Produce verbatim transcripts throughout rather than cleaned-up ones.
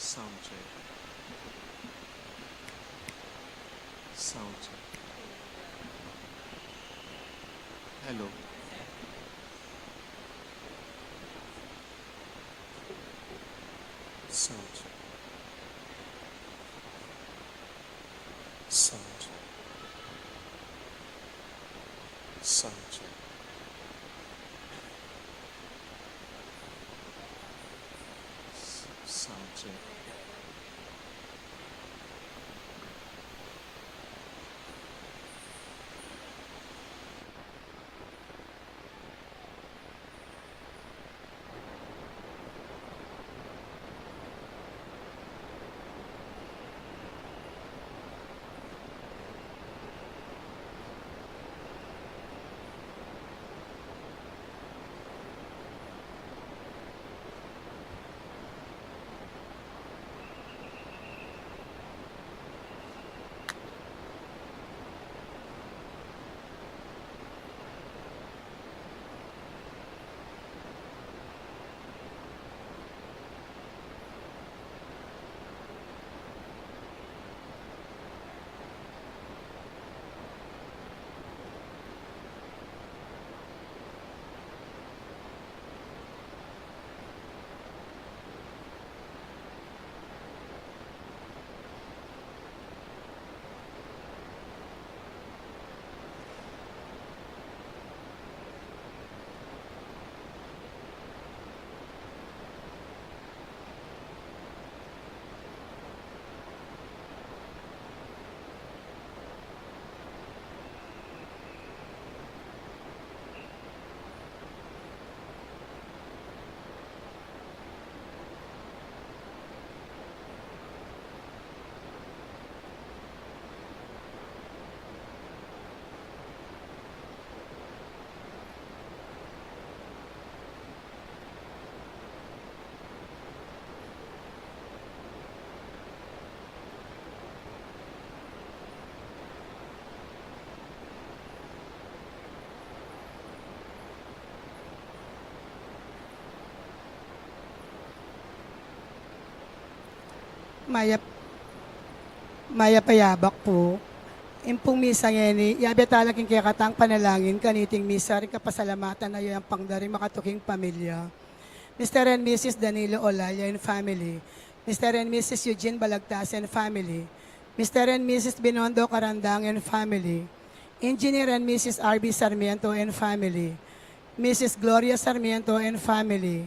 Sound check. Sound check. Hello. Sound check. Sound check. Sound check. Sound check. Mayap, mayap a yabak pu. Ing pung misa ngeni, yabe tala king kekatang panalangin, kaniting misa ring kapasalamatan a yayampang da ring makatuking pamilya. Mister and Missus Danilo Olaya and family. Mister and Missus Eugene Balagtas and family. Mister and Missus Binondo Carandang and family. Engineer and Missus R B Sarmiento and family. Missus Gloria Sarmiento and family.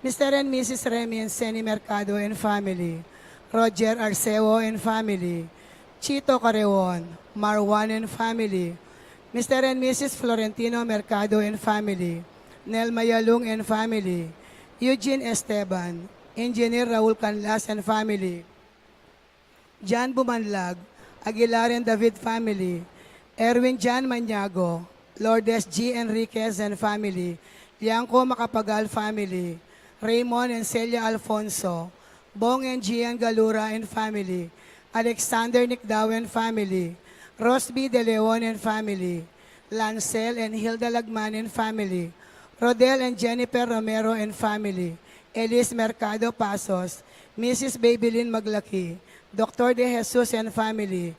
Mister and Missus Remy and Seni Mercado and family. Roger Arceo and family. Chito Carreon, Marwan and family. Mister and Missus Florentino Mercado and family. Nelma Yalung and family. Eugene Esteban, Engineer Raul Canlas and family. John Bumanlag, Aguilar and David family, Erwin John Maniago, Lourdes G Enriquez and family, Liangco Macapagal family, Raymond and Celia Alfonso, Bong and Gian Galura and family, Alexander Nicdao and family, Rosby De Leon and family, Lancel and Hilda Lagman and family, Rodel and Jennifer Romero and family, Elise Mercado Pasos, Missus Babylin Maglaki, Doctor De Jesus and family,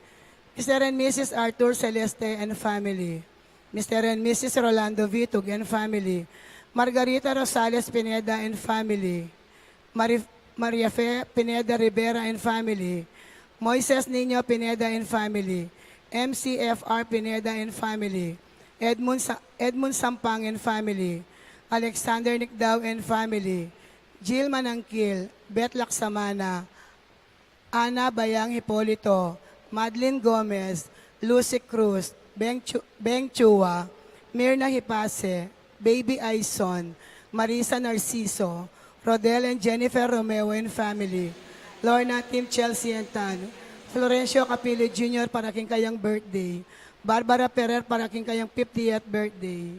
Mister and Missus Arthur Celeste and family, Mister and Missus Rolando Vitug and family, Margarita Rosales Pineda and family, Mari-, Maria Fe Pineda Rivera and family, Moises Niño Pineda and family, M C F R Pineda and family, Edmund Sa-, Edmund Sampang and family, Alexander Nicdao and family, Jill Manangkil, Beth Laksamana, Ana Bayang Hipolito, Madeline Gomez, Lucy Cruz, Beng Chu-, Beng Chua, Mirna Hipase, Baby Aison, Marisa Narciso, Rodel and Jennifer Romeo and family, Lorna Tim Chelsea and Tan, Florencio Capili Junior para king kayang birthday, Barbara Ferrer para king kayang fiftieth birthday.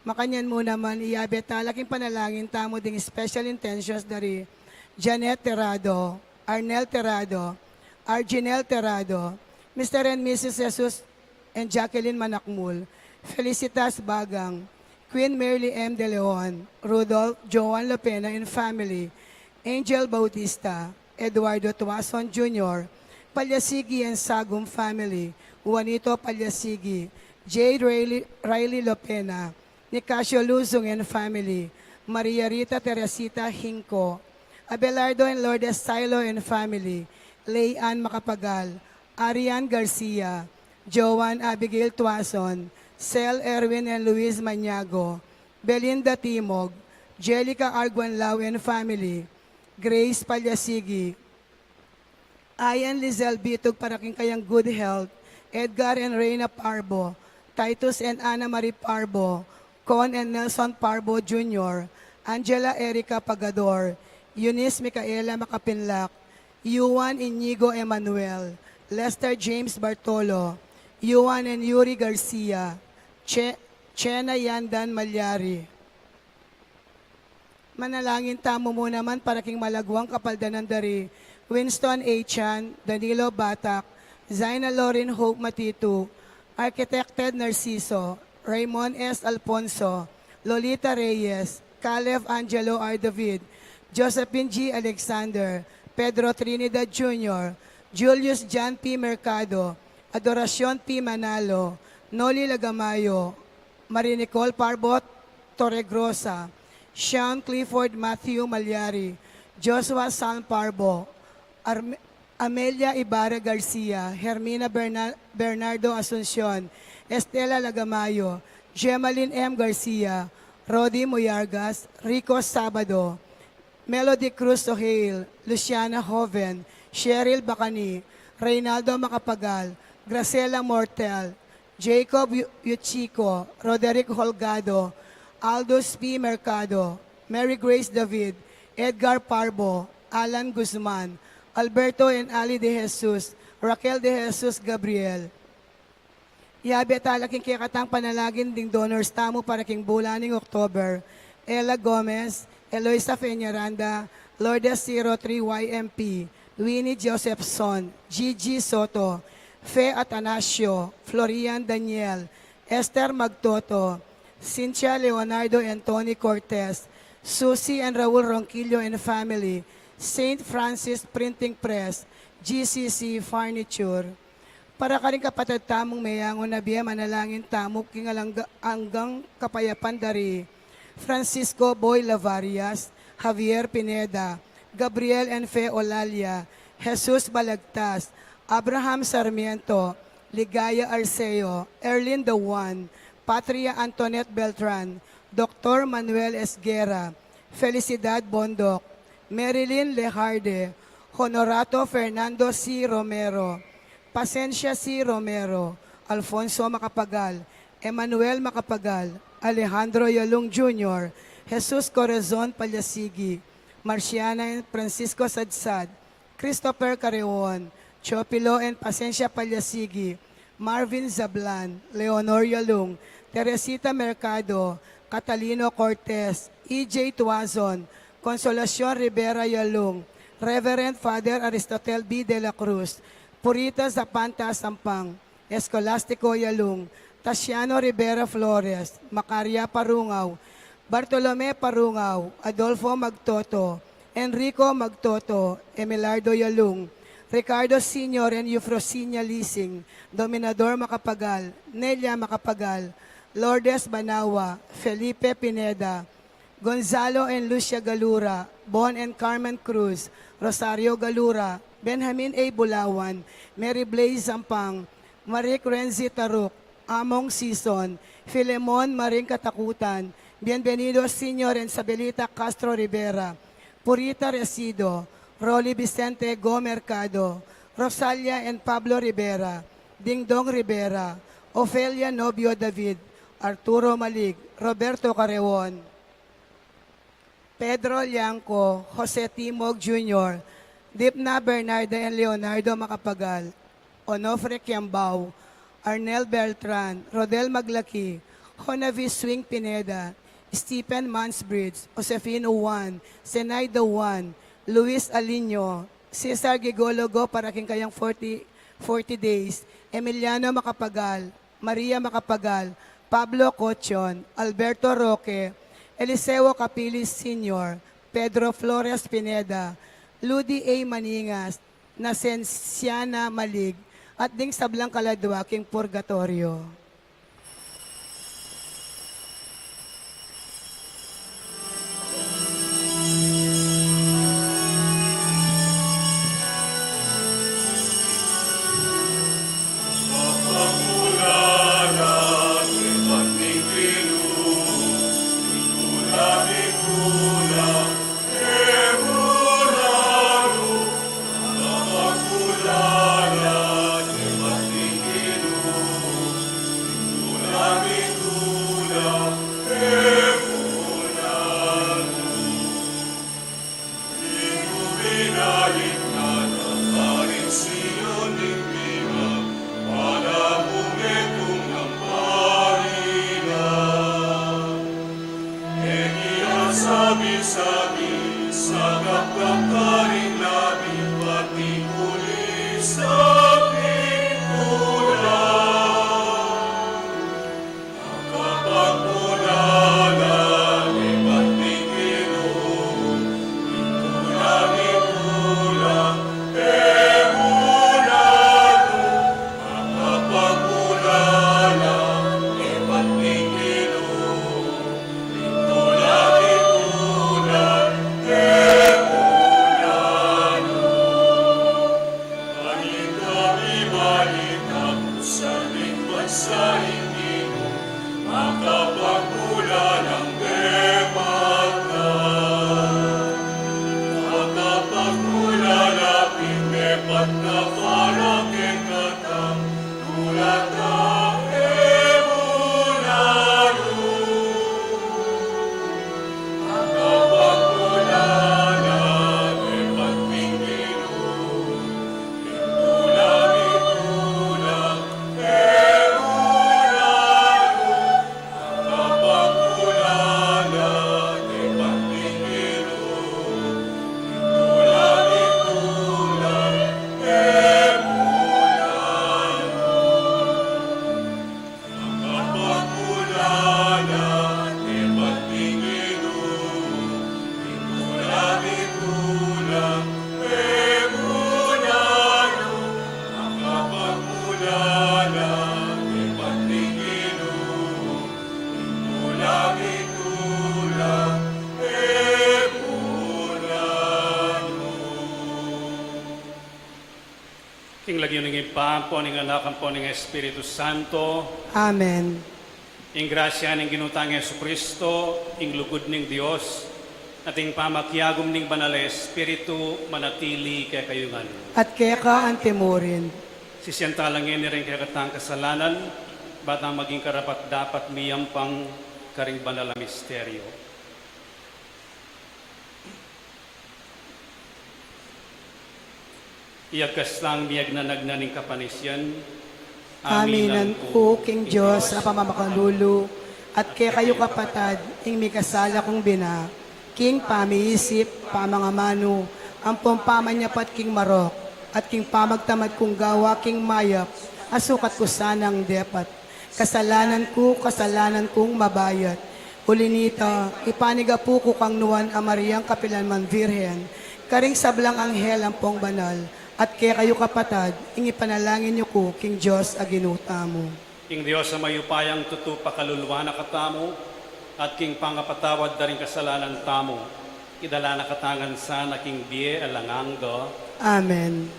Makanyan mu naman, iyabe tala king panalangin tamu ding special intentions dari Janet Terrado, Arnel Terrado, Arginel Terrado, Mister and Missus Jesus and Jacqueline Manakmul, Felicitas Bagang, Queen Merly M. De Leon, Rudolph Joan Lopena and family, Angel Bautista, Eduardo Tuason Junior, Palyasigi and Sagum family, Juanito Palyasigi, Jade Riley, Riley Lopena, Nicasio Luzon and family, Maria Rita Teresita Hinco, Abelardo and Lourdes Silo and family, Lay Ann Macapagal, Arian Garcia, Joan Abigail Tuason, Sel Erwin and Luis Maniago, Belinda Timog, Jelica Arguanlao and family, Grace Palyasigi, Ian Lizelle Bitug para king kayang good health, Edgar and Reina Parbo, Titus and Ana Marie Parbo, Con and Nelson Parbo Junior, Angela Erica Pagador, Eunice Micaela Macapinlac, Yuan Inigo Emmanuel, Lester James Bartolo, Yuan and Yuri Garcia, Che, Chena Yandan Malyari. Manalangin tamu mu naman para king malagwang kapaldanan da ri Winston A. Chan, Danilo Batak, Zaina Loren Hope Matitu, Architect Ted Narciso, Raymond S. Alfonso, Lolita Reyes, Caleb Angelo R. David, Josephine G. Alexander, Pedro Trinidad Junior, Julius John P. Mercado, Adoracion P. Manalo, Noli Lagamayo, Marie Nicole Parbo Torregrosa, Sean Clifford Matthew Malyari, Joshua San Parbo, Arme-, Amelia Ibarra Garcia, Hermina Berna-, Bernardo Asuncion, Estela Lagamayo, Gemaline M. Garcia, Rodi Muyargas, Rico Sabado, Melody Cruz O'Hale, Luciana Joven, Cheryl Bacani, Reynaldo Macapagal, Graciela Mortel, Jacob Yu-, Yuchiko, Roderick Holgado, Aldous P. Mercado, Mary Grace David, Edgar Parbo, Alan Guzman, Alberto and Ali De Jesus, Raquel De Jesus Gabriel. Yabe tala king kekatang panalangin ding donors tamu para king bulan ning October: Ella Gomez, Eloisa Peñaranda, Lourdes Siro three Y M P, Winnie Josephson, Gigi Soto, Fe Atanasio, Florian Daniel, Esther Magtoto, Cynthia Leonardo and Tony Cortez, Susie and Raul Ronquillo and family, Saint Francis Printing Press, G C C Furniture. Para karing kapatad tamung meyangu na bie, manalangin tamu king alang-, anggang kapayapan da ri Francisco Boy Lavarias, Javier Pineda, Gabriel and Fe Olalia, Jesus Balagtas, Abraham Sarmiento, Ligaya Arceo, Erlin Dawan, Patria Antoinette Beltran, Doktor Manuel Esguerra, Felicidad Bondoc, Marilyn Lejarde, Honorato Fernando C. Romero, Pasencia C. Romero, Alfonso Macapagal, Emmanuel Macapagal, Alejandro Yalung Junior, Jesus Corazon Palyasigi, Marciana and Francisco Sadsad, Christopher Careon, Teofilo and Pasencia Palyasigi, Marvin Zablan, Leonor Yalung, Teresita Mercado, Catalino Cortez, E J Tuazon, Consolacion Rivera Yalung, Reverend Father Aristotel B. de la Cruz, Purita Zapanta Sampang, Escolastico Yalung, Tasiano Rivera Flores, Macaria Parungaw, Bartolome Parungaw, Adolfo Magtoto, Enrico Magtoto, Emelardo Yalung, Ricardo Senior and Eufrosinia Lising, Dominador Macapagal, Nelia Macapagal, Lourdes Banawa, Felipe Pineda, Gonzalo and Lucia Galura, Bon and Carmen Cruz, Rosario Galura, Benjamin A. Bulawan, Mary Blaze Zampang, Maric Renzi Taruc, Among Sison, Filemon Maring Katakutan, Bienvenido Senior and Sabelita Castro Rivera, Purita Resido, Rolly Vicente Go Mercado, Rosalia and Pablo Rivera, Dingdong Rivera, Ofelia Nobio David, Arturo Malig, Roberto Careon, Pedro Liangco, Jose Timog Junior, Dipna Bernarda and Leonardo Macapagal, Onofre Kiambao, Arnel Beltran, Rodel Maglaki, Honavi Swing Pineda, Stephen Mansbridge, Josefino Juan, Zenaida Juan, Luis Aliño, Cesar Gigologo para king kayang forty, forty days, Emiliano Macapagal, Maria Macapagal, Pablo Cochon, Alberto Roque, Eliseo Capilis Senior, Pedro Flores Pineda, Ludi A. Maningas, Nasenciana Malig, at ding sablang kaladua king purgatoryo. King lagyu ning Ibpa, ampo ning Anak, ampo ning Espiritu Santo. Amen. Ing grasya ning Ginu tang Jesucristo, ing lugud ning Dios, at ing pamakiagum ning Banal a Espiritu manatili kekayu ngan. At keka antimurin. Sisian tala ngeni ring kekatang kasalanan, ba tang maging karapat-dapat miyampang karing banal a misteryo. Iyagkas tang miyagnanagnan ning kapanisian, aminan ku king Dios a pamamakalulu, at kekayu kapatad, ing mikasala kung bina, king pamiisip, pamangamanu, ampong pamanyapat king marok, at king pamagtamad kung gawa king mayap, a sukat ku sanang depat. Kasalanan ku, kasalanan kung mabayat. Uli nita, ipanigapu ku kang Nuan a Mariang kapilan man Virgen, karing sablang anghel ampong banal, at kekayu kapatad, ing ipanalangin yu ku king Dios a Ginu tamu. Ing Dios a mayupayang tutu pakaluluan na katamu, at king pangapatawad da ring kasalanan tamu, idala na katamu ngan sana king bie alang angga. Amen.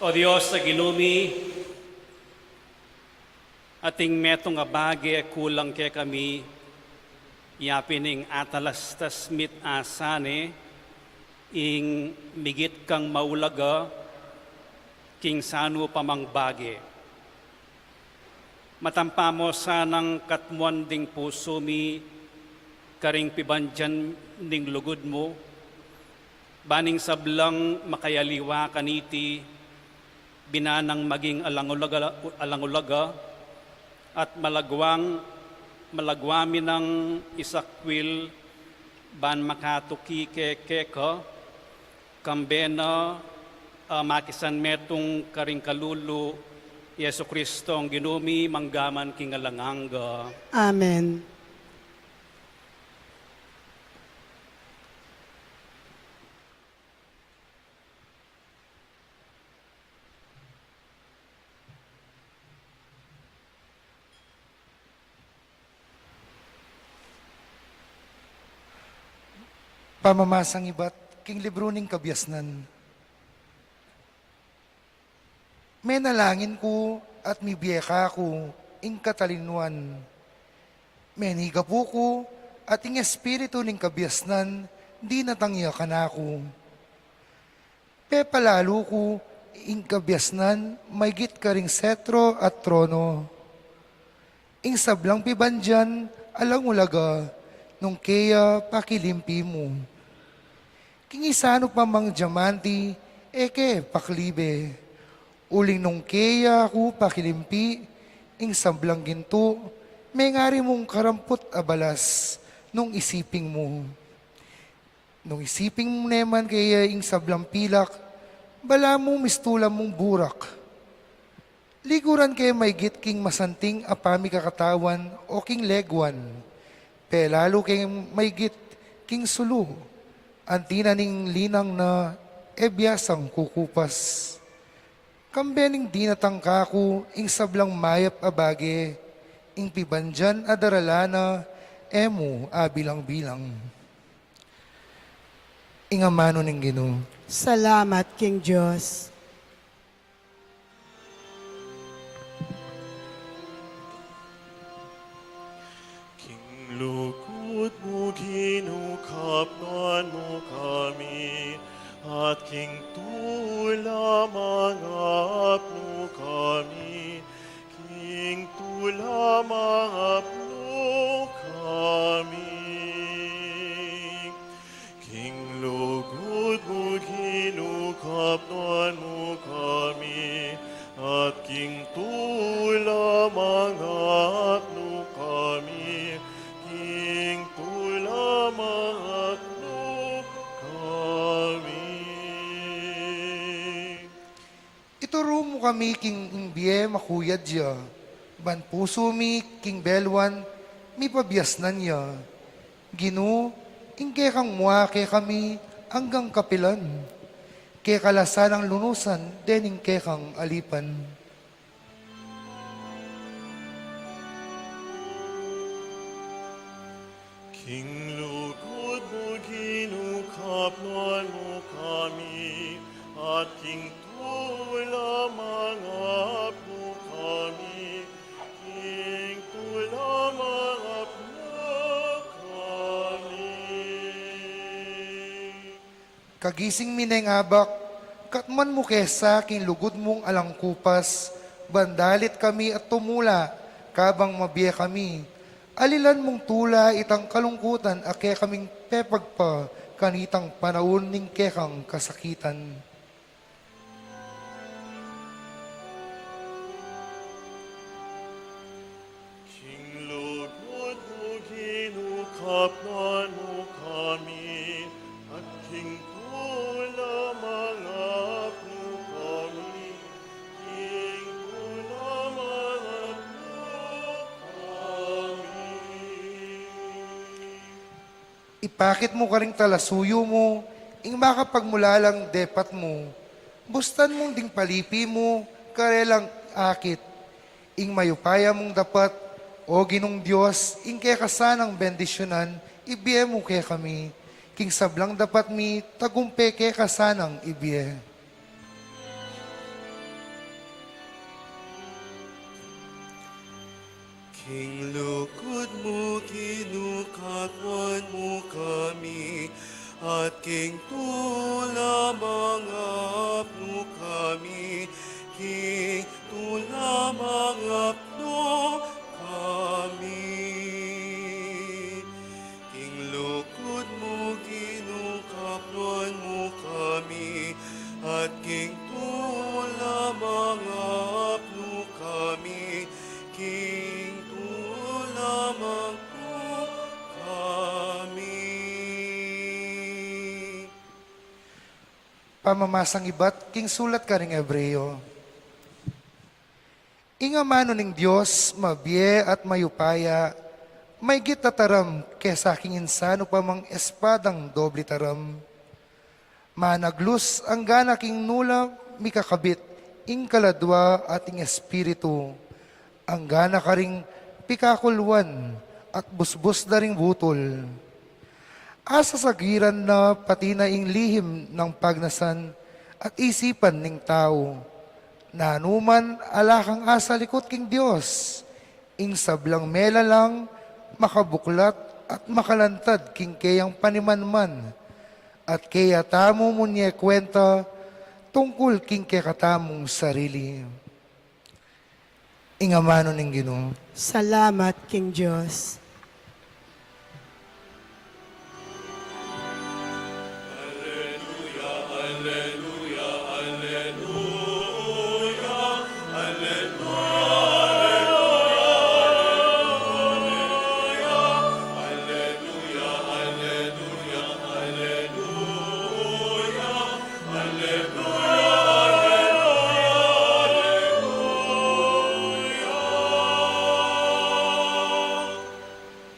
O Dios a Ginu mi, ating metung a bage kulang kekami, yapin ing atalastas mi't asane, ing migit kang maulaga king sanu pa mang bage. Matampa mo sanang katmuan ding pusu mi karing pibandian ning lugud mu, ban ing sablang makayaliwa kaniti, binanang maging alang-ulaga, alang-ulaga, at malagwang, malagwa mi nang isakwil ban makatuki ke keka, kambe na, ah, makisan metung karing kalulu Jesu Cristo a Ginu mi, mangga man king alang angga. Amen. Pamamasang ibat king libru ning kabiasnan. Menalangin ku at mibie kaku ing katalinwan. Menigapu ku at ing espiritu ning kabiasnan dinatang ya kanaku. Pepalalu ku ing kabiasnan maygit karing setro at trono. Ing sablang pibandian alang-ulaga nung keya pakilimpi mu. King isanu pa mang diamante e ke paklibe. Uling nung keya ku pakilimpi ing sablang gintu, mengari mung karamput a balas nung isiping mu. Nung isiping mu naman keya ing sablang pilak, balamu mistulan mung burak. Liguran ke maygit king masanting a pamikakatawan o king leguan, pelalu ke maygit king sulu, anti na ning linang na e biasang kukupas. Kambe ning dinatang kaku ing sablang mayap a bage, ing pibandian a daralan na e mu abilang-bilang. Ing amanu ning Ginu. Salamat king Dios. King lugud mu, Ginu, kapnuan mu kami, at king tula mangapnu kami, king tula mangapnu kami. King lugud mu, Ginu, kapnuan mu kami, at king tula mangapnu kami, king tula mangapnu kami. Ituru mu kami king ing bie makuyad ya, ban pusu mi king beluan mipabiasnan ya. Ginu, ing kekang mua kekami anggang kapilan, keka la sanang lunusan dening kekang alipan. King lugud mu, Ginu, kapnuan mu kami, at king tula mangapnu kami, king tula mangapnu kami. Kagising mi neng abak, katmuan mu ke sa king lugud mung alang kupas, ban dalit kami at tumula, kabang mabie kami. Alilan mung tula itang kalungkutan a kekaming pepagpa kanitang panaun ning kekang kasakitan. King lugud mu, Ginu, kapnuan mu kami, at king tula mangapnu kami, king tula mangapnu kami. Ipakit mu karing talasuyu mu ing makapagmulalang depat mu. Bustan mung ding palipi mu karelang akit. Ing mayupaya mung dapat, O Ginung Dios, ing keka sanang bendisyunan, ibie mu kekami. King sablang dapat mi, tagumpe keka sanang ibie. King lugud mu, Ginu, kapnuan mu kami, at king tula mangapnu kami, king tula mangapnu kami. King lugud mu, Ginu, kapnuan mu kami, at king tula mangapnu kami, king tula mangapnu kami. Pamamasang ibat king sulat karing Hebreo. Ing amanu ning Dios, mabie at mayupaya, maygit a taram kesa king insan upamang espadang doble taram. Managlus anggana king nula mikakabit ing kaladua at ing espiritu, anggana karing pikakuluan at busbus da ring butul. Asasagiran na pati na ing lihim nang pagnasan at isipan ning tau. Nanu man ala kang asalikut king Dios, ing sablang melalang, makabuklat at makalantad king keyang panimanman, at keya tamu mu ne kuenta tungkul king kekatamung sarili. Ing amanu ning Ginu. Salamat king Dios.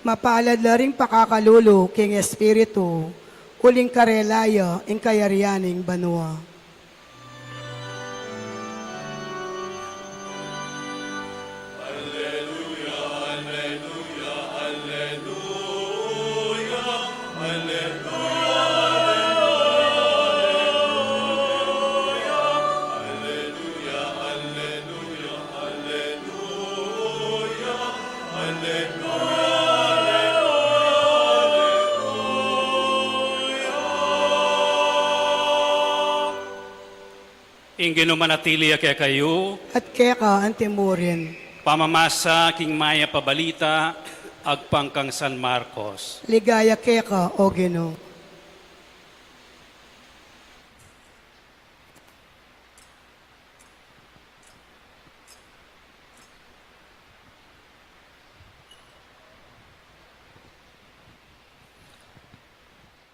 Mapalad la ring pakakalulu king Espiritu, uling karela ya ing kayarian ning banua. Ing Ginu manatili ya kekayu. At keka antimurin. Pamamasa king Mayap a Balita agpang kang San Marcos. Ligaya keka, O Ginu.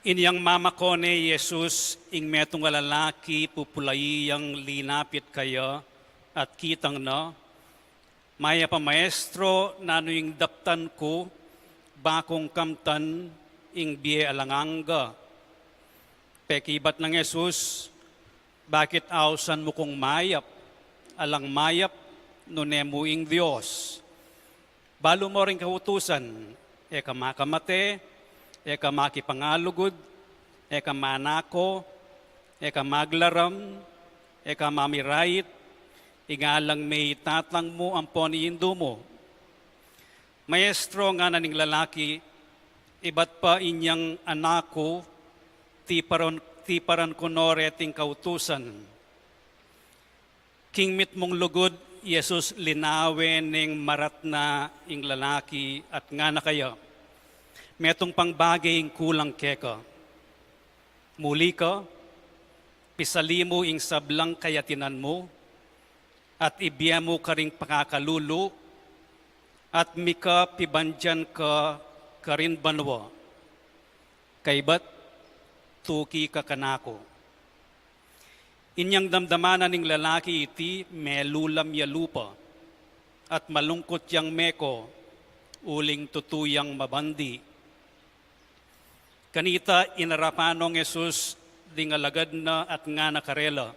Inyang mamako ne i Jesus ing metung a lalaki, pupulai yang linapit kaya at kitang na, "Mayap a Maestro, nanu ing daptan ku, ba kung kamtan ing bie alang angga?" Pekibat nang Jesus, "Bakit ausan mu kung mayap? Alang mayap nune mu ing Dios. Balu mo ring kautusan, e ka makamate, e ka makipangalugud, e ka manako, e ka maglaram, e ka mamirait, ingalang me i tatang mu ampon i indu mu." "Maestro," ngana ning lalaki, "ibat pa inyang anak ku, tiparan, tiparan ku no reting kautusan." King mitmung lugud, i Jesus linawe neng marat na ing lalaki at ngana kaya, "Metung pang bage ing kulang keka. Muli ka, pisali mu ing sablang kayatinan mu, at ibie mu karing pakakalulu, at mika pibandian ka karin banua. Kaybat, tuki ka kanaku." Inyang damdaman na ning lalaki iti, melulam ya lupa, at malungkut yang meko, uling tutu yang mabandi. Kanita, inarapan nong Jesus ding alagad na at ngana karela,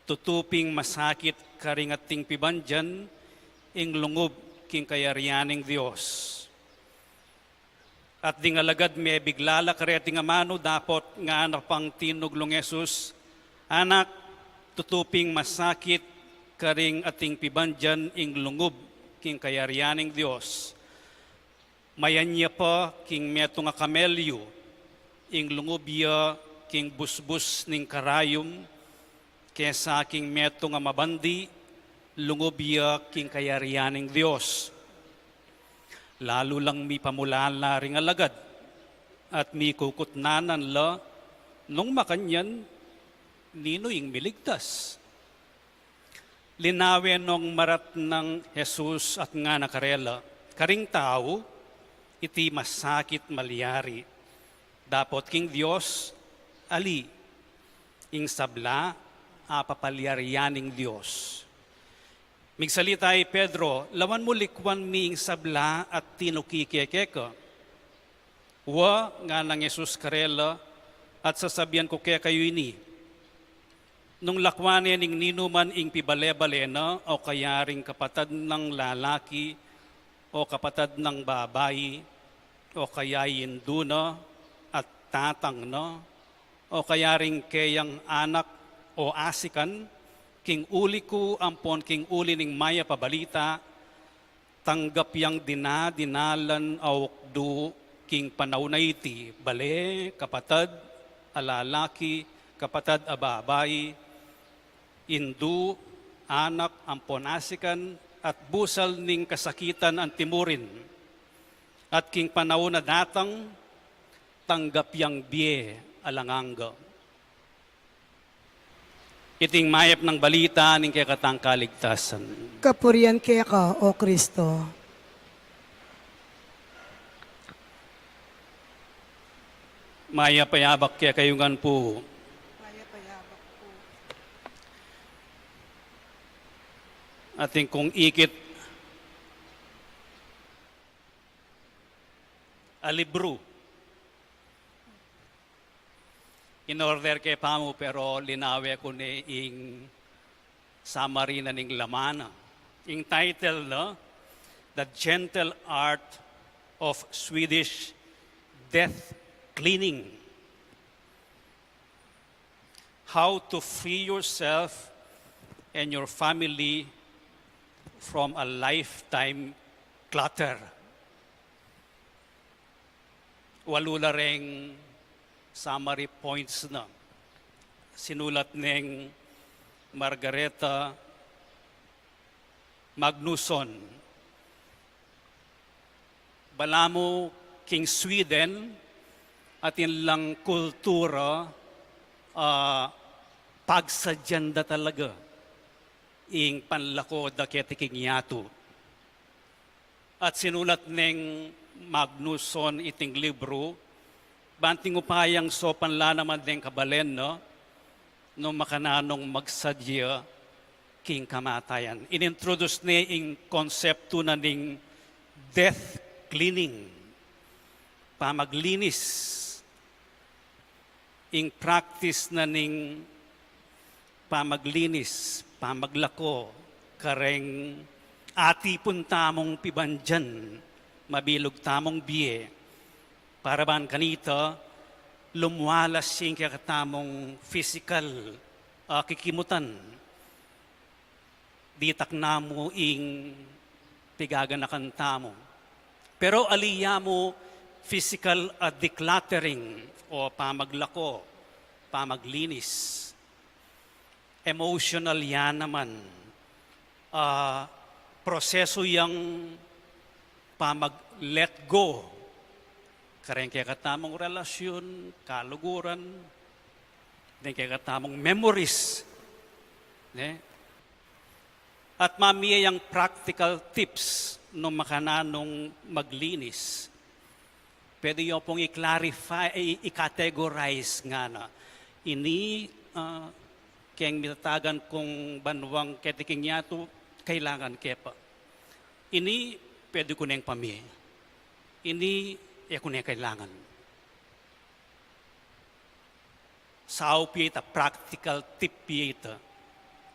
"Tutu ping masakit karing ating pibandian ing lungub king kayarian ning Dios." At ding alagad mebigla la kareting amanu dapot ngana pang tinug nong Jesus, "Anak, tutu ping masakit karing ating pibandian ing lungub king kayarian ning Dios. Mayanyap pa king metung a kamelyu ing lungub ya king busbus ning karayum, kesa king metung a mabandi lungub ya king kayarian ning Dios. Lalu lang mipamulala ring alagad at mikukutnanan la nung makanyan ninu ing miligtas. Linawe nong maratnang Jesus at ngana karela, karing tau, iti masakit malyari, dapot king Dios, ali, ing sabla a papalyarian ning Dios. Migsalita i Pedro, lawan mu likwan mi ing sabla a tinuki ke keka. Wa, nganang Jesus karela, at sasabian ku kekayu ini, nung lakwan ne ning ninuman ing pibale-bale na, o kaya ring kapatad nang lalaki, o kapatad nang babai, o kaya indu na, at tatang na, o kaya ring keyang anak o asikan, king uli ku ampon king uli ning mayap a balita, tanggap yang dina-dinalan a ukdu king panaun a iti, bale, kapatad a lalaki, kapatad a babai, indu, anak, ampon asikan, at busal ning kasakitan antimurin. At king panaun a datang, tanggap yang bie alang angga. Iting mayap nang balita ning kekatang kaligtasan. Kapurian keka, O Kristo. Mayap a yabak kekayu ngan pu. Mayap a yabak pu. Atin kung ikit a libru. In-order ke pamu, pero linawe ku ne ing summary na ning laman na. Ing title na, The Gentle Art of Swedish Death Cleaning. How to free yourself and your family from a lifetime clutter. Walu la reng summary points na. Sinulat neng Margareta Magnusson. Balamu king Sweden, atin lang kultura, ah, pagsadyan da talaga ing panlako da keti king yatu. At sinulat neng Magnusson iting libru, banting upayang saupan la naman deng kabalen na, no makananung magsadya king kamatayan. In-introduce ne ing konseptu na ning death cleaning, pamaglinis, ing practice na ning pamaglinis, pamaglako, kareng atipun tamung pibandian, mabilug tamung bie, para ban kanita, lumwalas ing kekatamung physical, ah, kikimutan. Ditak na mu ing pigaganakan tamu. Pero ali ya mu physical, ah, decluttering o pamaglako, pamaglinis. Emotional ya naman. Ah, prosesu yang pamag-let go. Kareng kekatamung relasyun, kaluguran, deng kekatamung memories, ne? At mamie yang practical tips no makananung maglinis. Pwede yu pung i-clarify, i-, i-categorize ngana. Ini, ah, keng mitatagan kung banwang keti king yatu, kailangan ke pa. Ini, pwede ku neng pamie. Ini, e ku ne kailangan. Saup ya ita, practical tip ya ita,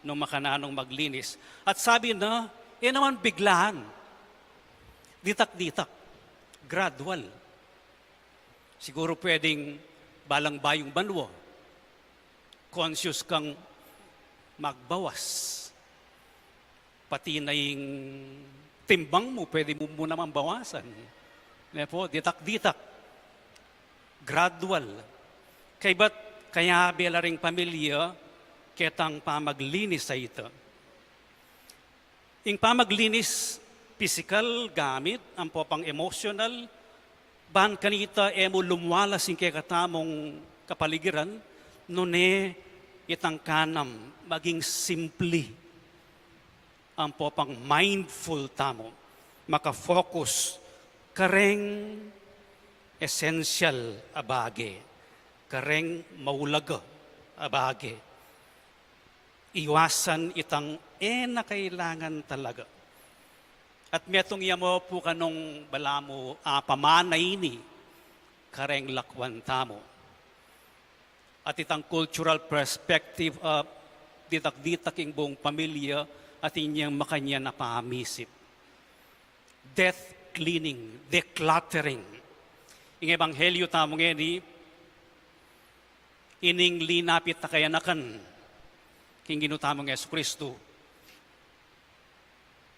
no makananung maglinis. At sabi na, e naman biglaan. Ditak-ditak. Gradual. Siguru pwedeng balang bayung banwa, conscious kang magbawas. Pati na ing timbang mu, pwede mu, mu naman bawasan. Ne po, ditak-ditak. Gradual. Kaybat kayabe la ring pamilya ketang pamaglinis a ita. Ing pamaglinis pisikal, gamit, ampo pang emosyonal, ban kanita e mu lumwalas ing kekatamung kapaligiran, nune itang kanam maging simpli, ampo pang mindful tamu, makafocus kareng esensyal a bage, kareng maulaga a bage. Iwasan itang e na kailangan talaga. At metung ya mu pu kanung balamu apamana ini kareng lakwan tamu. At itang cultural perspective a ditak-ditak ing buung pamilya at inyang makanyan a pamisip. Death cleaning, decluttering. Ing ebanghelyo tamu ngeni, ining linapit a kayanakan king Ginu tamung Jesucristo,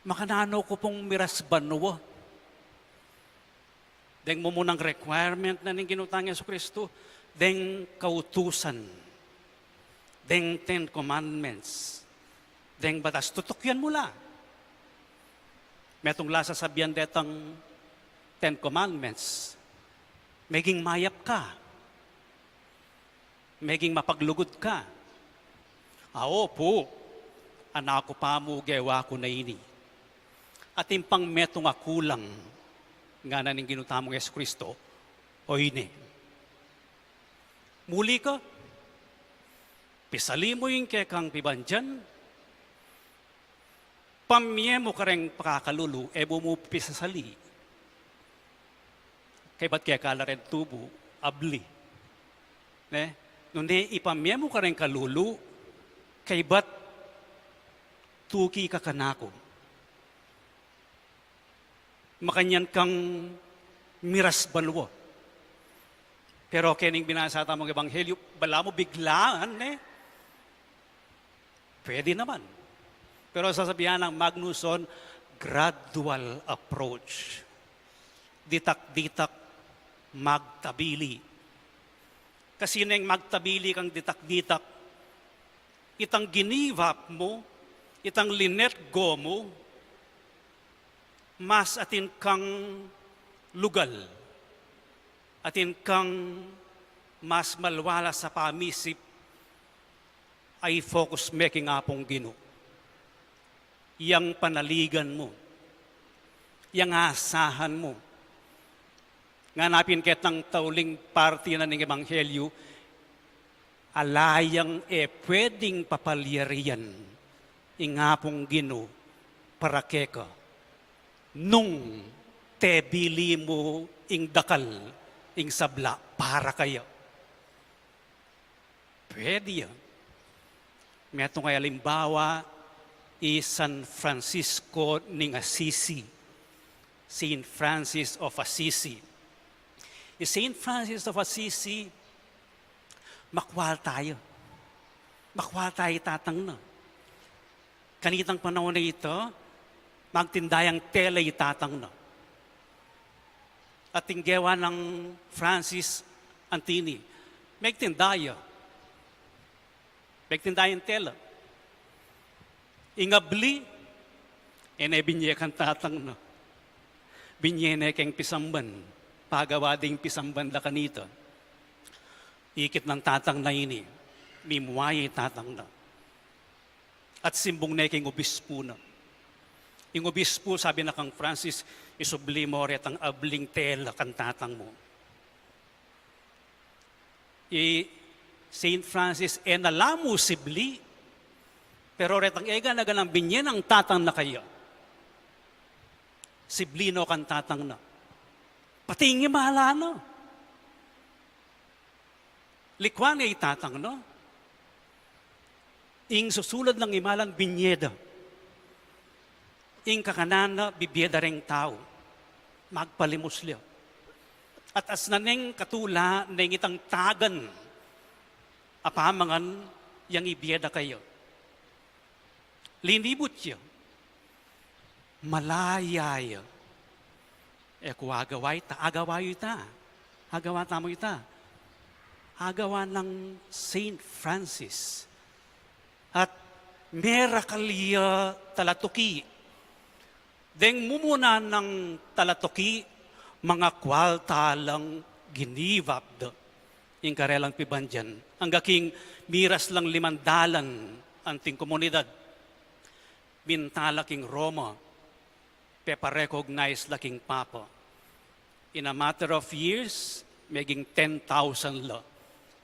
makananu ku pung miras banua? Deng mumunang requirement na ning Ginu tang Jesucristo, deng kautusan, deng Ten Commandments, deng batas, tutukyan mu la. Metung la sasabian detang Ten Commandments, meging mayap ka, meging mapaglugud ka. Awa pu, anaku pamu, gewa ku na ini. Atin pang metung a kulang, ngana ning Ginu tamung Jesucristo, oyni. Muli ka, pisali mu ing kekang pibandian, pamie mu kareng pakakalulu, e mu mu pisasali. Kaybat keka la reng tubu, abli. Ne? Nune ipamie mu kareng kalulu, kaybat tuki ka kanaku. Makanyan kang miras banua. Pero kening binasa tamung ebanghelyo, balamu biglaan, ne? Pwede naman. Pero sasabian nang Magnuson, gradual approach. Ditak-ditak magtabili. Kasi neng magtabili kang ditak-ditak, itang giniwap mu, itang linetgo mu, mas atin kang lugal, atin kang mas malwalas a pamisip, a i-focus me king Apung Ginu. Yang panaligan mu, yang asahan mu. Ngana pin ketang tauling parti na ning ebanghelyo, ala yang e pwedeng papalyarian ing Apung Ginu para keka nung tebili mu ing dakal, ing sabla para kaya. Pwede ya. Metung a alimbawa, i San Francisco ning Assisi. Saint Francis of Assisi. I Saint Francis of Assisi, makwalta ya. Makwalta ya i tatang na. Kanitang panaun a ita, magtinda yang tela i tatang na. At ing gewa nang Francis anti ini, megtinda ya. Megtinda yang tela. Ing abli, e ne binye kang tatang na. Binye ne keng pisamban. Pagawa ding pisamban da kanita. Ikit nang tatang na ini, mimua ya i tatang na. At simbung ne king obispu na. Ing obispu, sabi na kang Francis, isubli mo retang abling tela kang tatang mu. I Saint Francis, e na la mu sibli, pero retang e gana-ganang binye nang tatang na kaya, sibli no kang tatang na. Pati ing imala na. Likwan ne i tatang na. Ing susulad nang imalan, binye da. Ing kakanan na, bibie da reng tau. Magpalimus la. At asnan neng katula neng itang tagan a pamangan yang ibie da kaya. Linibut ya. Malaya ya. E ku agawa ita, agawa yu ita. Agawa tamu ita. Agawa nang Saint Francis. At merakal ya talatuki. Deng mumuna nang talatuki, mangakwal talang ginivap da. Ing karelang pibandian. Angga king miras lang limandalan anting komunidad. Minta la king Roma, pepa-recognize la king Papa. In a matter of years, meging ten thousand la.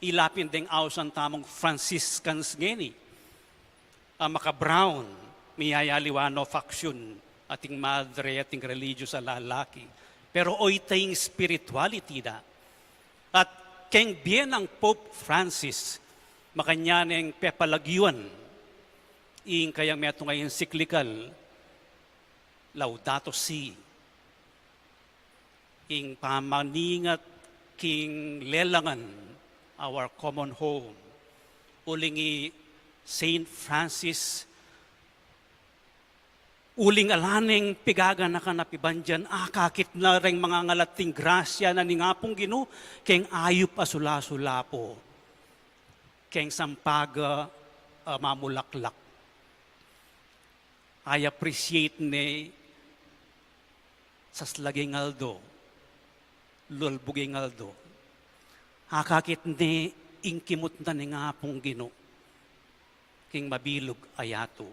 Ila pin deng ausan tamung Franciscans ngeni. A maka-brown, miyayaliwa no faction, ating madre, ating religious a lalaki. Pero oyta ing spirituality da. At keng bie nang Pope Francis, makanyan neng pepalagyuan ing kayang metung a encyclical, Laudato Si, ing pamaningat king lelangan, our common home. Uling i Saint Francis, uling ala neng pigaganakan a pibandian, akakit na reng mangangalat ing grasya na ning Apung Ginu, keng ayup a sulasulapo, keng sampaga a mamulaklak. I appreciate ne saslage ing aldo, lulbug ing aldo. Akakit ne ing kimut na ning Apung Ginu king mabilug a yatu.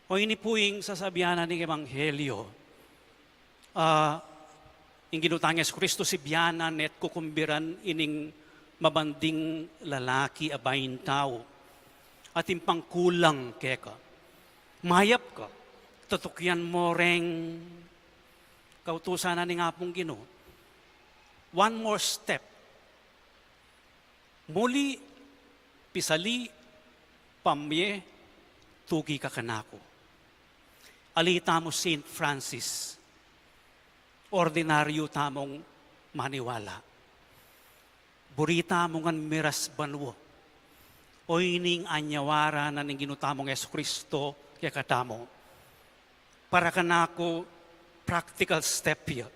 O ini pu ing sasabian na ning ebanghelyo. Ah, ing Ginu tang Jesucristo, sibianan ne at kukumbiran ining mabanding lalaki a baing tau. Atin pang kulang keka. Mayap ka. Tutukian mo reng kautusan na ning Apung Ginu. One more step. Muli, pisali, pamye, tuki ka kanaku. Ali tamu Saint Francis, ordinaryu tamung maniwala. Buri tamu ngan miras banua. O ining anyawara na ning Ginu tamung Jesucristo kekatamu. Para kanaku, practical step ya.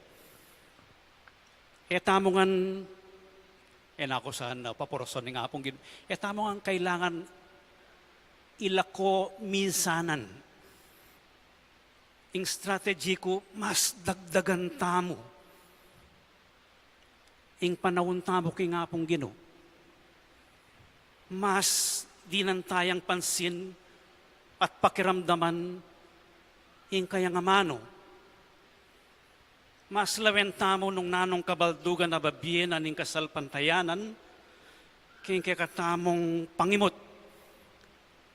E tamu ngan, e na ku sana paporosan ning Apung Ginu, e tamu ngan kailangan ilako minsanan. Ing strategy ku, mas dagdagan tamu ing panaun tamu king Apung Ginu. Mas dinan tayang pansin at pakiramdaman ing kayang amanu. Mas lawen tamu nung nanung kabaldugan a babie na ning kasalpantayanan, king kekatamung pangimut,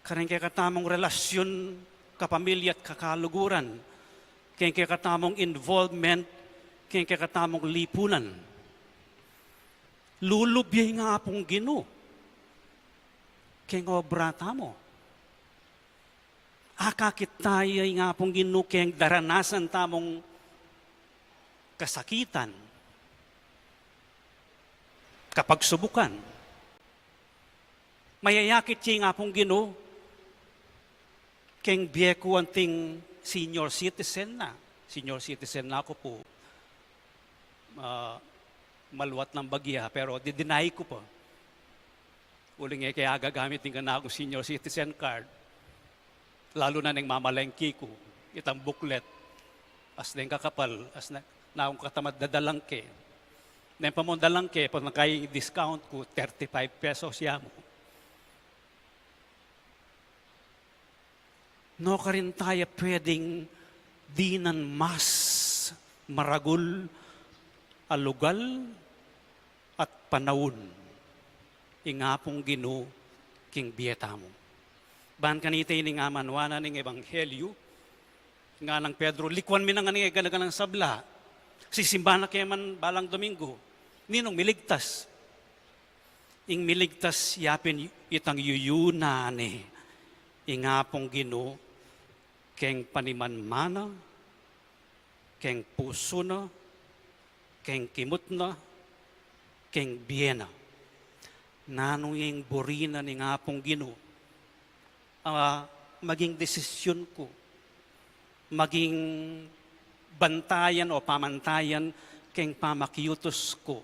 kareng kekatamung relasyun kapamilya at kakaluguran, keng kekatamung involvement, keng kekatamung lipunan. Lulub ya ing Apung Ginu keng obra tamu. Akakit taya ing Apung Ginu keng daranasan tamung kasakitan, kapagsubukan. Mayayakit ya ing Apung Ginu keng bie ku anting senior citizen na. Senior citizen na ku pu. Ah, maluat nang bagya, pero di-deny ku pa. Uling e ke agagamit ing kanakung senior citizen card. Lalu na neng mamalengke ku, itang booklet, as neng kakapal, as na, naung katamad dadalan ke. Neng pamung dalan ke, pag nakay discount ku, thirty-five pesos ya mu. Nukarin taya pwedeng dinan mas maragul a lugal at panaun ing Apung Ginu king bie tamu. Ban kanita ining amanuan na ning ebanghelyu, ngana nang Pedro, likuan mi na ngan ing gana-ganang sabla. Sisimba na ke man balang Domingo. Ninung miligtas? Ing miligtas yapin itang yuyunan ne ing Apung Ginu keng panimanmana, keng pusu na, keng kimut na, keng bie na. Nanu ing buri na ning Apung Ginu a maging desisyun ku? maging bantayan o pamantayan keng pamakiutus ku.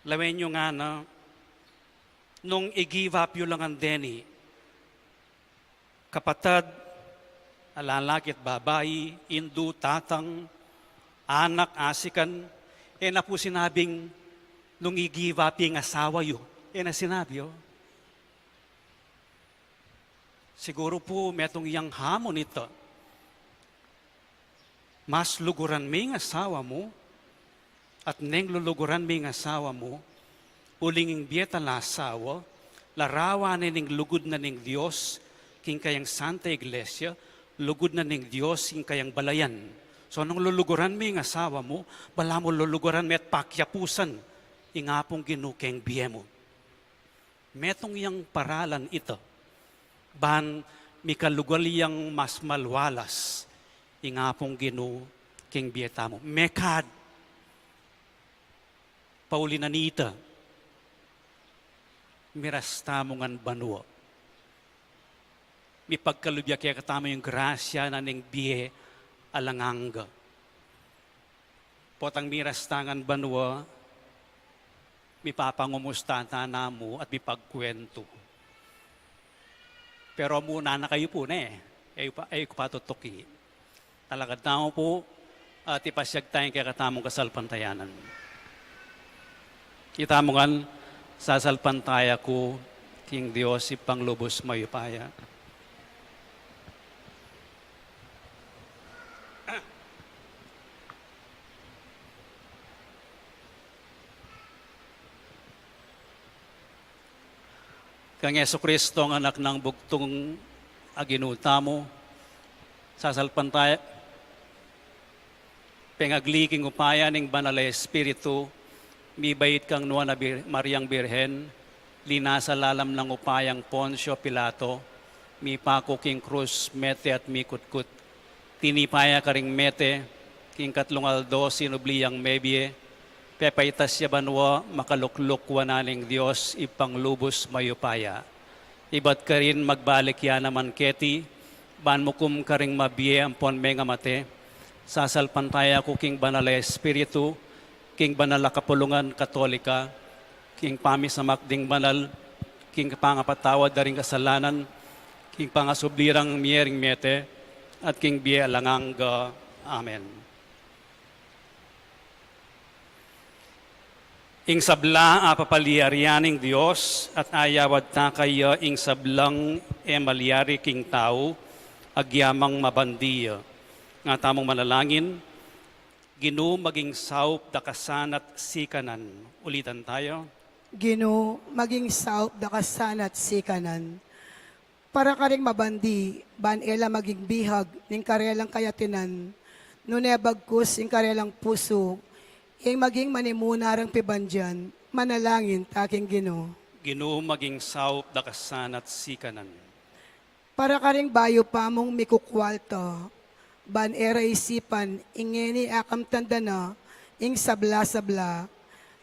Lawen yu ngana, nung i-give up yu la ngan deni, kapatad, a lalaki at babai, indu, tatang, anak, asikan, e na pu sinabing, nung i-give up ing asawa yu. E na sinabi, o. Siguru pu metung yang hamon ita. Mas luguran me ing asawa mu, at neng luluguran me ing asawa mu, uling ing bie ta la asawa, larawan ne ning lugud na ning Dios king kayang Santa Iglesia, lugud na ning Dios king kayang balayan. So, nung luluguran me ing asawa mu, balamu luluguran me at pakiapusan ing Apung Ginu keng bie mu. Metung yang paralan ita ban mikalugal yang mas malualas ing Apung Ginu king bie tamu. Mekad, pauli na nita, miras tamu ngan banua. Mipagkalub ya kekatamu ing grasya na ning bie alang angga. Potang miras ta ngan banua, mipapangumusta ta namu at mipagkuwentu. Pero muna na kayu pu, ne? E yu pa, e yu ku pa tutuki. Talakad tamu pu, at ipasyag taya ing kekatamung kasalpantayanan. Itamu ngan, sasalpantaya ku king Dios Ibpang lubus mayupaya. Kang Jesucristo, ang Anak nang bugtung a Ginu tamu, sasalpantaya, pengagli king upaya ning Banal a Espiritu, mibait kang Nuan a Bir-, Mariang Birhen, linasa lalam nang upayang Poncio Pilato, mipaku king krus, mete at mikutkut. Tinipa ya karing mete, king katlung aldo sinubli yang mebie, pepaitas ya banua, makalukluk wanan ning Dios Ibpang lubus mayupaya. Ibat karin magbalik ya naman keti, ban mukum karing mabie ampon mengamate. Sasalpantaya ku king Banal a Espiritu, king banal a kapulungan Katolika, king pamisamak ding banal, king pangapatawad da ring kasalanan, king pangasubli rang mie ring mete, at king bie alang angga. Amen. Ing sabla a papalyarian ning Dios, at ayawad ta kaya ing sablang e malyari king tau, agyamang mabandi ya. Nga tamung manalangin. Ginu, maging saup da ka sana't sikanan. Ulitan tayo. Ginu, maging saup da ka sana't sikanan. Para karing mabandi, ban e la maging bihag ning karelang kayatinan, nune bagkus ing karelang pusu, ing maging manimuna rang pibandian, manalangin ta king Ginu. Ginu, maging saup da ka sana't sikanan. Para karing bayu pa mung mikukwalta, ban e ra isipan ing ngeni akamtan da na ing sabla-sabla,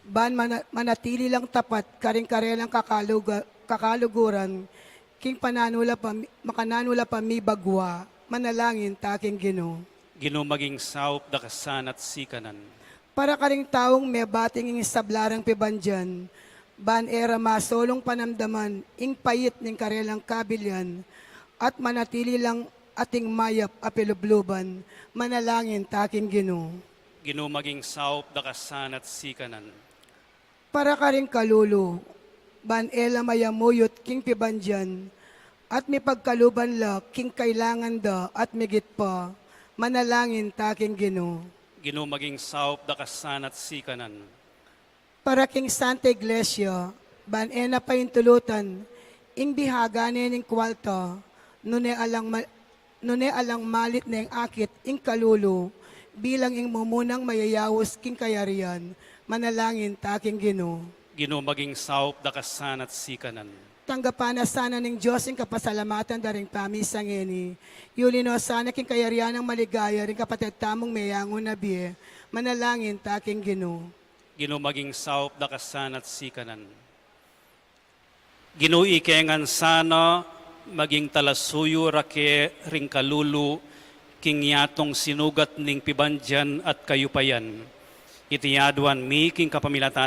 ban mana-, manatili lang tapat karing karelang kakaluga-, kakaluguran, king pananu la pa mi-, makananu la pa mibagwa, manalangin ta king Ginu. Ginu, maging saup da ka sana't sikanan. Para karing taung mebating ing sabla rang pibandian, ban e ra masolung panamdaman ing pait ning karelang kabilian, at manatili lang ating mayap a pilubluban, manalangin ta king Ginu. Ginu, maging saup da ka sana't sikanan. Para karing kalulu, ban e la mayamuyut king pibandian, at mipagkaluban la king kailangan da at migit pa, manalangin ta king Ginu. Ginu, maging saup da ka sana't sikanan. Para king Santa Iglesia, ban e na paintulutan ing bihagan ne ning kwalta, nune alang ma-, nune alang malit neng akit ing kalulu, bilang ing mumunang mayayaus king kayarian, manalangin ta king Ginu. Ginu, maging saup da ka sana't sikanan. Tanggapan na sana ning Dios ing kapasalamatan da ring pamisa ngeni. Yuli no sana king kayarian nang maligaya ring kapatad tamung meyangu na bie, manalangin ta king Ginu. Ginu, maging saup da ka sana't sikanan. Ginu, ike ngan sana maging talasuyu ra ke ring kalulu king yatung sinugat ning pibandian at kayupayan. Iti aduan mi king kapamilatan